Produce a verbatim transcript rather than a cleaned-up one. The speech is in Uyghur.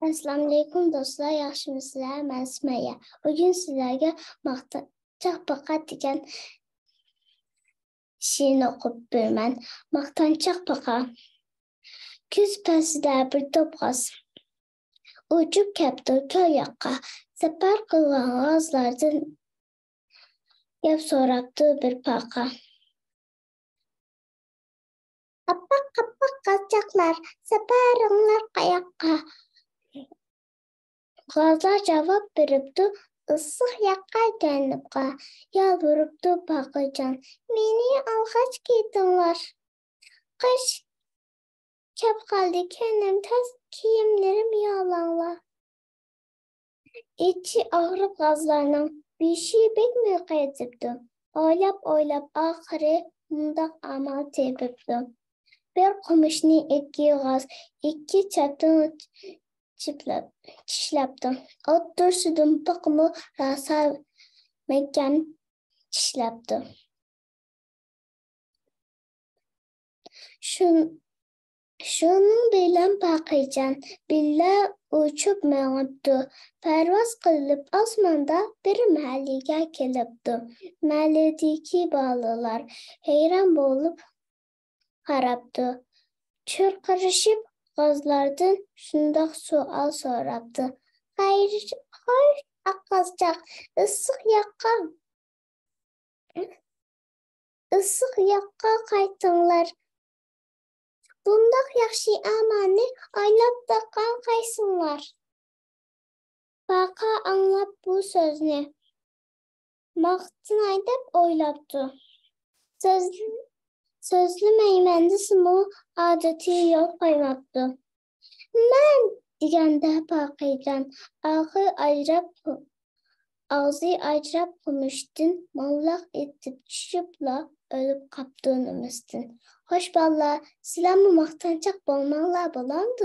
ئەسسالامۇئەلەيكۇم دوستلار، ياخشىمۇسىلەر؟ مەن سۈمەييە. بۈگۈن سىلەرگە ماختانچاق پاقا دېگەن شېئىرنى ئوقۇپ بېرىمەن. ماختانچاق پاقا. كۈز پەسلىدە بىر توپ غاز ئۇچۇپ كەپتۇ كۆل ياققا. سەپەر قىلغان غازلاردىن گەپ سوراپتۇ بىر پاقا. ئاپئاق، ئاپئاق غازچاقلار، سەپىرىڭلار قاياققا؟ غازلار جاۋاب بېرىپتۇ، ئىسسىق ياققا جەنۇبقا. يالۋۇرۇپتۇ پاقىجان، مېنى ئالغاچ كېتىڭلار. قىش كەپ قالدى، كەينىم تاز، كىيىملىرىم يالاڭلا. ئىچى ئاغرىپ غازلارنىڭ، بېشى بەكمۇ قېتىپتۇ. ئويلاپ-ئويلاپ ئاخىرى مۇنداق ئامال تېپىپتۇ. بىر قومۇشنى ئىككى غاز، ئىككى چەتتىن چىشلەپتۇ. ئوتتۇرىسىدىن پاقىمۇ راسا مەھكەم چىشلەپتۇ. شۇن-، شۇنىڭ بىلەن پاقىجان بىللە ئۇچۇپ مېڭىپتۇ. پەرۋاز قىلىپ ئاسماندا بىر مەھەللىگە كېلىپتۇ. مەھەللىدىكى بالىلار ھەيران بولۇپ قاراپتۇ. چىرقىرىشىپ غازلاردىن شۇنداق سوئال سوراپتۇ. خەير، خوش، ئاق غازچاق، ئىسسىق ياققا ئىسسىق ياققا قايتىڭلار. بۇنداق ياخشى ئامالنى ئويلاپ تاپقان قايسىڭلار؟ پاقا ئاڭلاپ بۇ سۆزنى، ماختىناي دەپ ئويلاپتۇ. سۆز-، سۆزلىمەيمەن دېسىمۇ، ئادىتى يول قويماپتۇ. مەن دېگەندە پاقىجان ئاغزى ئاجراپ، ئاغزى ئاجراپ قومۇشتىن موللاق ئېتىپ چۈشۈپلا ئۆلۈپ قاپتۇ نېمىستىن. خوش بالىلار، سىلەرمۇ ماختانچاق بولماڭلار، بولامدۇ؟